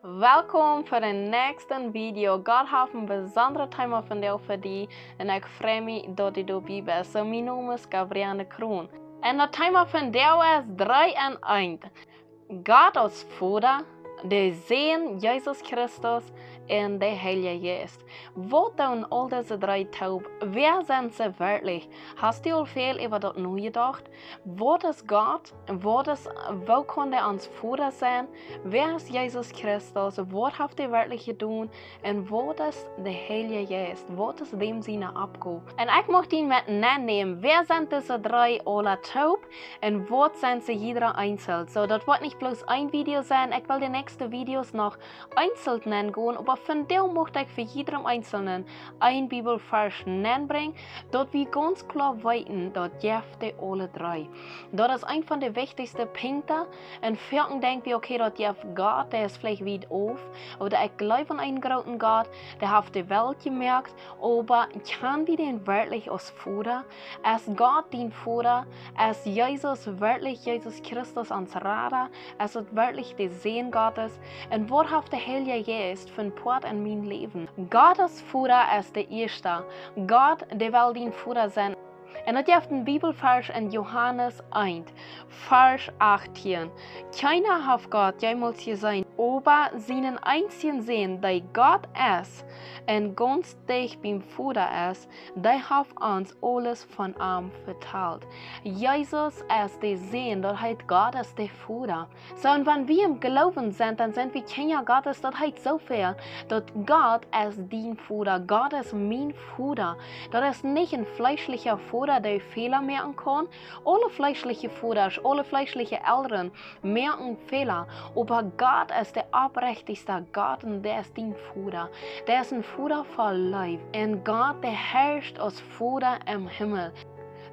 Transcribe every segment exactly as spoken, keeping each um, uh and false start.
Welkom fa daut näakjste Video. Gott haft een besondret Thema vondoag fa die un ekj frei mie daut du doabie best. So, mien Nomen es Gabrielle Kroon. Un daut Thema vondoag es dree en eent. Gott aus Voda, de Sän Jesus Christus un de Heilje Jeist. Waut doonen aul dise dree toop? Wäa sent see werkjlich? Hast du aul väl äwa daut nojedocht? Waut es Gott? Waut es, woo kaun hee ons Voda sennen? Wäa es Jesus Christus? Waut haft hee werkjlich jedonen? Un waut es de Heilje Jeist? Waut es däm siene Oppgow? Un ekj mucht die met nennämen, wäa sent dise dree aula toop un waut sent see jiedra eenzel? So, daut woat nich bloos een Video sennen, ekj well de näakjste Videos noch eenzel nenngonen, oba vondoag mucht ekj fa jiedrem Eenzelnen een Bibelvarsch nennbrinjen, daut wie gaunz kloa weeten, daut jeft dee aule dree. Daut es eent von de wichtichste Punkten. Un foaken denkj wie, okay, daut jeft Gott, dee es veleicht wiet auf. Ooda ekj jleew aun eenen grooten Gott, dee haft de Welt jemoakt, oba kjann wie dän werkjlich aus Voda? Es Gott dien Voda? Es Jesus werkjlich, Jesus Christus ons Rada? Es daut werkjlich de Sän Gottes? Un waut haft de Heilje Jeist fa een Poat en mien Läwen? Gott aus Voda es de ieeschta. Gott, dee well dien Voda sennen. Un daut jeft een Bibelvarsch en Johanes eent, Varsch achtieen. Kjeena haft Gott jemols jeseenen, oba sienen eensjen Sän, dee Gott es un gaunz dicht biem Voda es, dee haft ons aules von am vetalt. Jesus es de Sän, daut heet, Gott es de Voda. So, un wan wie em Gloowen sent, dan sent wie Kjinja Gottes. Daut heet soo väl, daut Gott es dien Voda, Gott es mien Voda. Daut es nich een fleeschlicha Voda, dee Fäla moaken kaun. Aule fleeschliche Vodasch, aule fleeschliche Elren moaken Fäla, oba Gott es de oprechtichsta Gott un dee es dien Voda. Dee es een Voda voll Leew. Un Gott, dee herrscht aus Voda em Himmel.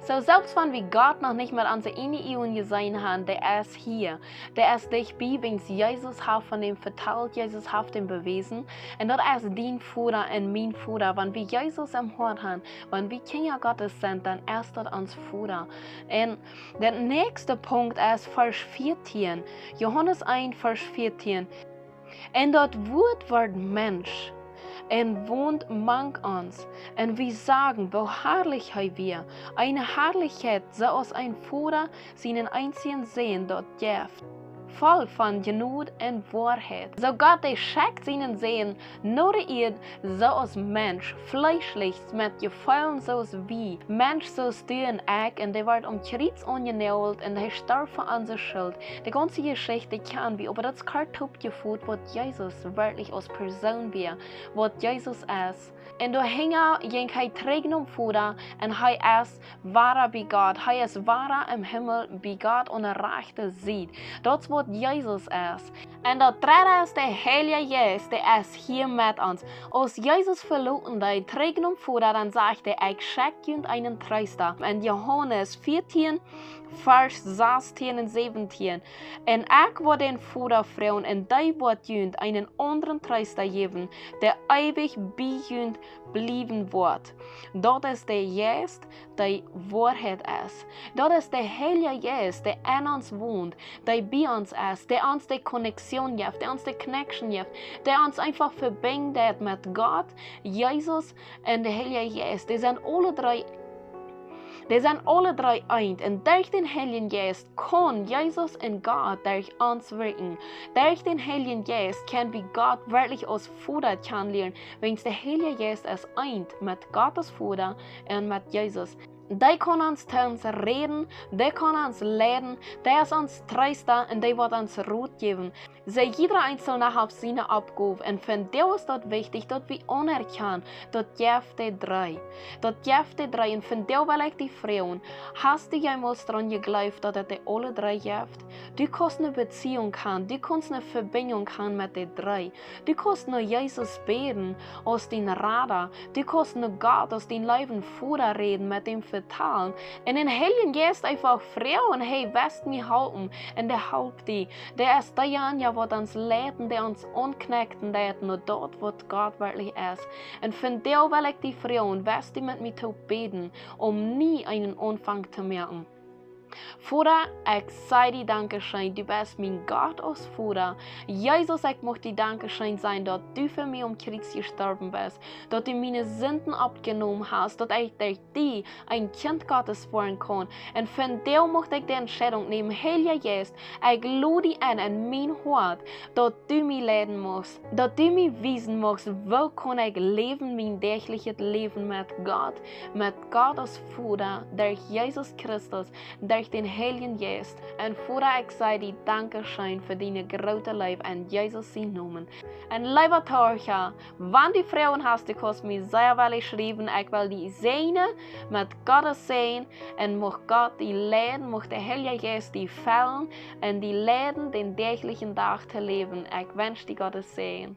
So, selfst wan wie Gott noch nich met onse ieejne Uagen jeseenen haben, dee es hia. Dee es dicht bie, wiels Jesus haft von däm vetalt, Jesus haft däm bewäsen. Un daut es dien Voda un mien Voda. Wan wie Jesus em Hoat haben, wan wie Kjinja Gottes sent, dan es daut ons Voda. Un de näakjste Punkt es Varsch vieetieen. Johanes eent, Varsch vieetieen. Un daut Wuat wort Mensch un wond mank ons, un wie sagen, woo harlich hee wia, eene Harlichkjeit, soo aus een Voda sienen eensjen Sän daut jeft, voll von Jnod un Woarheit. So Gott, dee schekjt sienen Sän no de Ieed, soo aus Mensch, fleeschlich, met Jefeelen soo aus wie, Mensch soo aus du un ekj, un dee wort aum Kjriez aunjenoagelt un hee storf fa onse Schult. De gaunze Jeschicht kjann wie, oba daut es kort toopjefoot, waut Jesus werkjlich aus Persoon wia, waut Jesus es. Un doahinja jinkj hee trigj nom Voda un hee es wada bie Gott. Hee es wada em Himmel bie Gott aun de rajchte Sied. Daut es waut Jesus es. Un daut dredde es de Heilje Jeist, dee es hia met ons. Aus Jesus veloten deed, trigj nom Voda, dan sajcht hee: "Ekj schekj junt eenen Treesta." En Johanes vieetieen, Varsch sastieen un säwentieen. "Un ekj woa dän Voda froagen, un dee woat junt eenen aundren Treesta jäwen, dee eewich bie junt bliewen woat. Daut es de Jeist, dee Woarheit es." Daut es de Heilje Jeist, dee en ons wont, dee bie ons es, dee ons de Connection jeft, dee ons de Connection jeft, dee ons eefach vebinjen deit met Gott, Jesus un de Heilje Jeist. Dee sent aule dree, dee sent aule dree eent. Un derch dän Heiljen Jeist kaun Jesus un Gott derch ons wirkjen. Derch dän Heiljen Jeist kjenn wie Gott werkjlich aus Voda kjanen lieren, wiels de Heilje Jeist es eent met Gott aus Voda un met Jesus. Dee kaun ons to ons räden, dee kaun ons leiden, dee es ons Treesta un dee woat ons Rot jäwen. See, jiedra eenzelna haft siene Oppgow, un vondoag es daut wichtich, daut wie aunerkjanen, daut jeft dee dree. Daut jeft dee dree. Un vondoag well ekj die froagen: Hast du jemols doaraun jejleeft, daut et dee aule dree jeft? Du kaust eene Beziehung haben, du kaust eene Vebinjunk haben met dee dree. Du kaust no Jesus bäden aus dien Rada. Du kaust no Gott aus dien leewen Voda räden, met däm vetalen. Un dän Heiljen Jeist eefach froagen: "Hey, woascht mie halpen?" Un dee halpt die. Dee es deejanja, waut ons leit un dee ons aunknekjen deit no daut, waut Gott werkjlich es. Un vondoag well ekj die froagen: Woascht du met mie toop bäden, om nu eenen Aunfank to moaken? Voda, ekj saj die Dankescheen, du best mien Gott aus Voda. Jesus, ekj mucht die Dankescheen sajen, daut du fa mie aum Kjriez jestorwen best, daut du miene Sinden oppjenomen hast, daut ekj derch die een Kjint Gottes woaren kaun. Un vondoag mucht ekj de Entscheidunk nämen, Heilja Jeist, ekj lod die en en mien Hoat, daut du mie leiden muchst, daut du mie wiesen muchst, woo kaun ekj läwen, mien däachlichet Läwen met Gott, met Gott aus Voda, derch Jesus Christus, derch dän Heiljen Jeist. Un Voda, ekj saj die Dankescheen fa diene groote Leew en Jesus sienen Nomen. Un leewa Toorja, wan du Froagen hast, du kaust mie sea woll schriewen, ekj well die säajnen met Gottes Säajen, un mucht Gott die leiden, mucht de Heilja Jeist die fellen un die leiden, dän däachlichen Dach to läwen. Ekj wensch die Gottes Säajen.